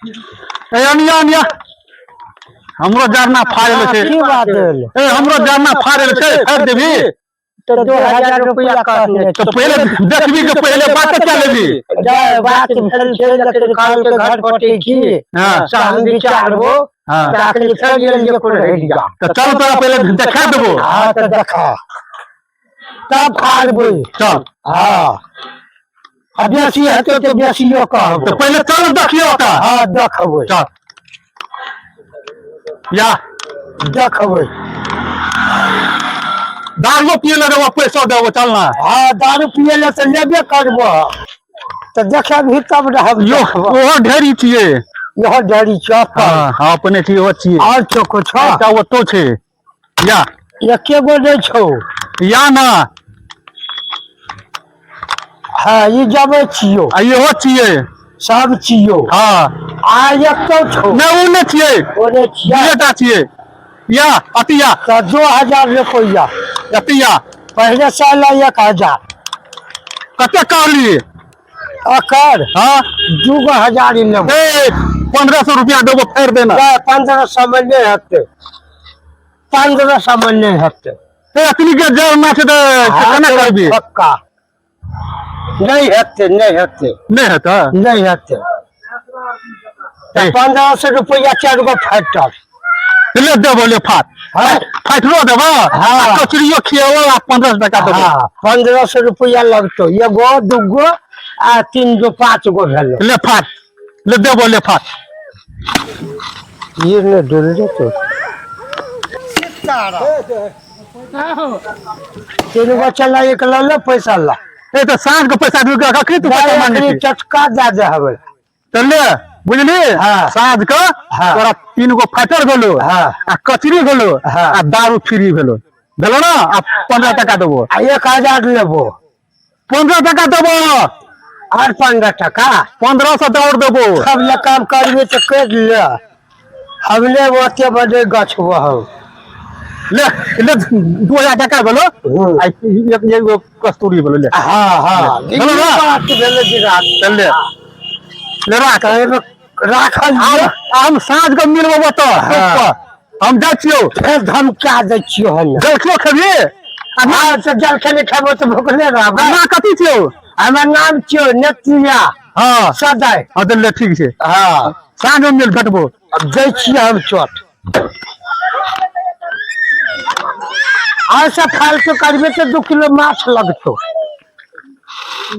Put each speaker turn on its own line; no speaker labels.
ए अनिया अनिया, हमरो जरना फाड़ल छै।
की बात भेल?
ए, हमरो जरना फाड़ल छै, फाड़ देबी?
तऽ 2000 रुपया कहने।
तऽ पहिले देखबी के पहिले बात क्या लेबी?
जाय बात भेल छै, जखन काल के घर पटी की
हाँ।
हम विचारबो।
हाँ।
तखन फेर गेल जे कोन हरिया।
तऽ चल, तोरा पहिले देखा देबो।
हाँ, तऽ देखा, तब फाड़बै।
चल।
हाँ, आ बेसी हेतै तऽ बेसियो कहबो।
तऽ पहिले चल, देखियो तऽ।
हाँ, देखबै।
चल या।
देखबै।
दारुओ पिए ले देबो, पैसा देबो, चल ना।
हाँ, दारू पिए ले तऽ लेबे करबो, तऽ देखेबही तब ने हम
यो।
देखबो।
ओहो ढेरी छियै।
इहो ढेरी चौक।
हाँ हाँ, अपने छियै, ओहो छियै।
और चौको छौ?
एकटा ओतो छै या।
एके गो नहि छौ।
या ना।
हाँ, ई जबै छियौ।
आ इहो छियै।
सब छियौ।
हाँ।
आ एकतो छौ?
नहि, ओ नहि छियै।
ओ नहि छियै?
दुएटा छियै। या, अति या।
तऽ 2000 रुपैआ।
अति या।
पहिले साल 1000।
कते कहली?
अकर?
हाँ।
2 गो हजार ही लेबो।
ए, 1500 रुपया देबो, फेर देना।
1500 मे नहि हेतै, 1500 मे नहि हेतै।
ए, अखनी के जरना छै तऽ केना करबी?
पक्का नहि हेतै, नहि हेतै।
नहि हेतै?
नहि हेतै।
ए।
1500 रुपैआ चारि गो फाटल।
ले, देबो, ले फाट।
हाँ।
फाटलो देबो।
हाँ।
आ कचरियो खिएबो आ 1500 टका देबो।
हाँ, 1500 रुपैआ लगतौ, एगो, दूगो आ तीन गो, पाँच गो भेलो।
ले फाट, ले देबो, ले फाट।
ये ने डोल जेतौ। तीन गो चला, एक लऽ ले, पैसा ला।
ए, तऽ साँझ के पैसा दू के, कखनी तू पैसा मांगे छी?
चटका दए दे हवे।
तऽ ले, बुझली?
हाँ।
साँझ के।
हाँ।
तोरा तीन गो फाटर भेलो आ कचरी भेलो आ दारू फ्री भेलो, भेलो ना? आ 15 टका देबो।
आ 1000 लेबो।
15 टका देबो।
आर 15 टका?
1500 दौड़ देबो।
सब ले काम करबे तऽ कर ले, हम ले ओते बड़े गछबो हम।
ले ले, 2000 टका भेलो। आ एक एगो कस्तूरी भेलो, ले।
हाँ हाँ
भेलो ना?
बात भेलै जे राख।
चल, ले ले, राख।
राखल।
हम हम साँझ के मिलबो ओतऽ चौक पर। हम जाइ छियौ।
फेर धमका दै छियौ हम।
जलखियो खेबही आ ना?
हाँ, से जलखै नहि खेबो तऽ भुखले रहबै।
ना, कथी छियौ?
हमर नाम छियौ नेतिया सदाय।
हाँ, तऽ ले, ठीक छै। साँझ मे मिल भेटबो।
अब दै छियै हम चोट। ऐसा फालतू करबे तऽ 2 किलो माछ लगतौ।